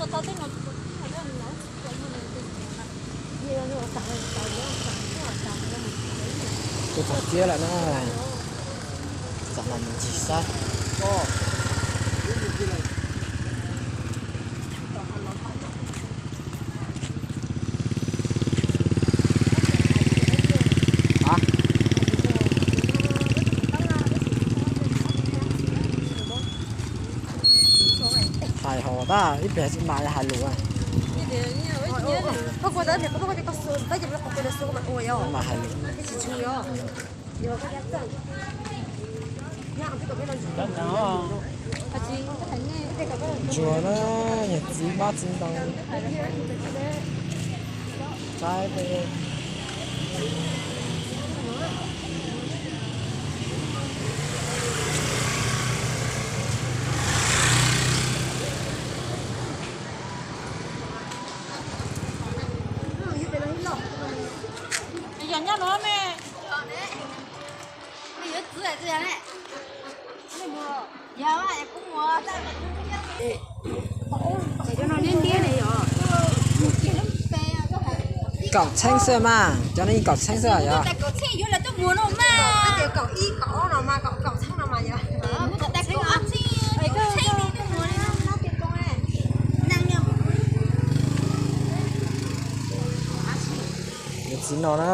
Tuaj txog tiab lawm na, tam no mus ncig saib. Hais hos tag ib pliag tsis mam hais lus. Mas hais lus. Ntsuag na, niag txiv mab txiv ntoo. Saib. Yog nyob no me, me yuav txwv hais txwv yog ne. Yog kuv mus. Kaum txheeb xwb mas, cov no yeej kaum txheeb xwb yog. Niag txiv no na.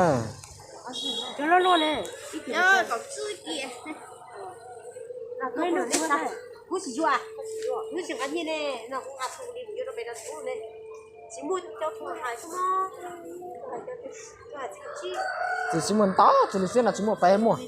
Tsis, tsis muaj ntau, tsis li xwb no tsis muaj peb muaj.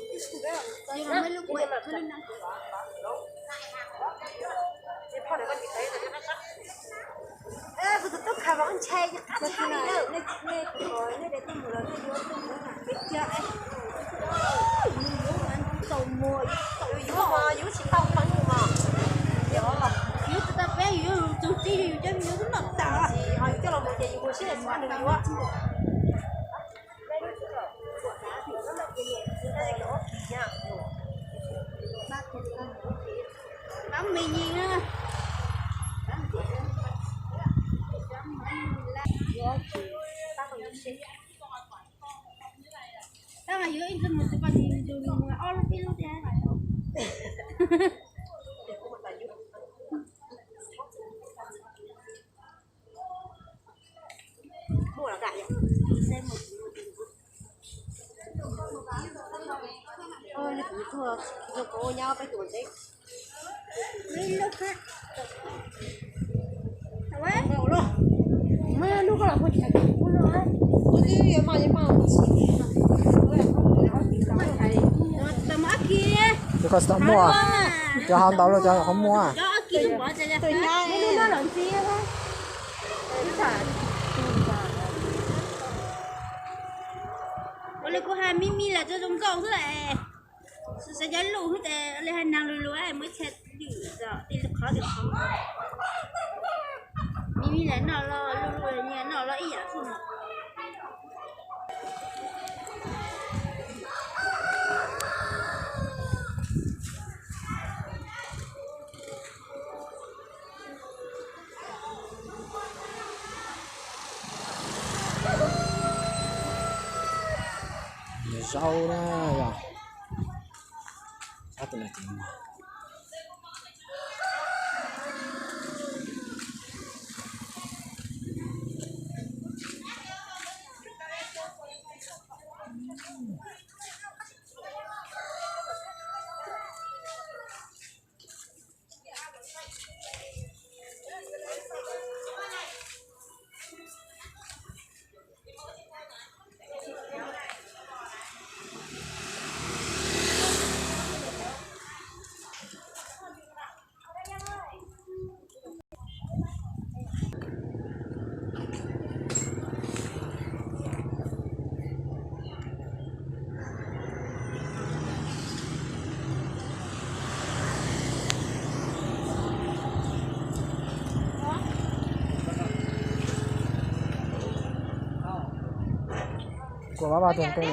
Koj tsis tau muaj, cov hauv ntawd los cov qhov muag. Ua li kuv hais me me lawm tso zoo nkauj xwb. Xav cov lus xwb ces li hais nag lus lus muaj ib txhia lwm zos tej qhov tej qhov. Me me lawm noj los lus lus nyias noj los ib yam xwb. Zaub na yog. Tus no ces Kuv pab pab tus npe.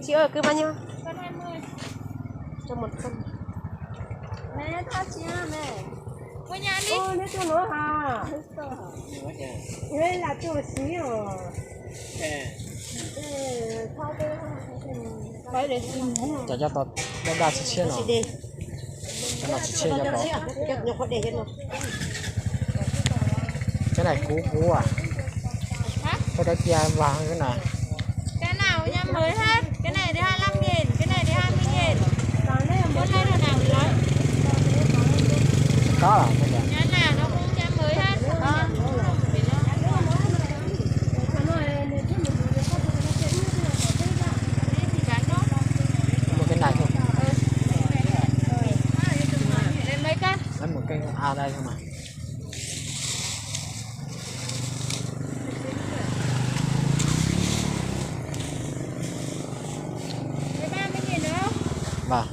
Chị ơi, cứ bao nhiêu? Cho một cân. Mẹ, tha chị à, mẹ. Mua nhà đi. Ôi, nói chung nữa hả? Đây là cho xí rồi. Cov coj tau daj daj tshiab tshiab no. Cov no tshiab tshiab cov no. Cov no kuv kuv. Hả? Cov cia vag na. Cái nào cũng giá mười hết, cái này thì hai lăm nghìn, cái này thì hai mươi nghìn. Muốn lấy đồ nào thì lấy. Có à? Cái nào nó cũng giá mười hết. Mua cái này thôi. Lấy mấy cân? Lấy một cân ao đây thôi mà. Vâng.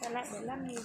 Tao lái để lăm nghìn.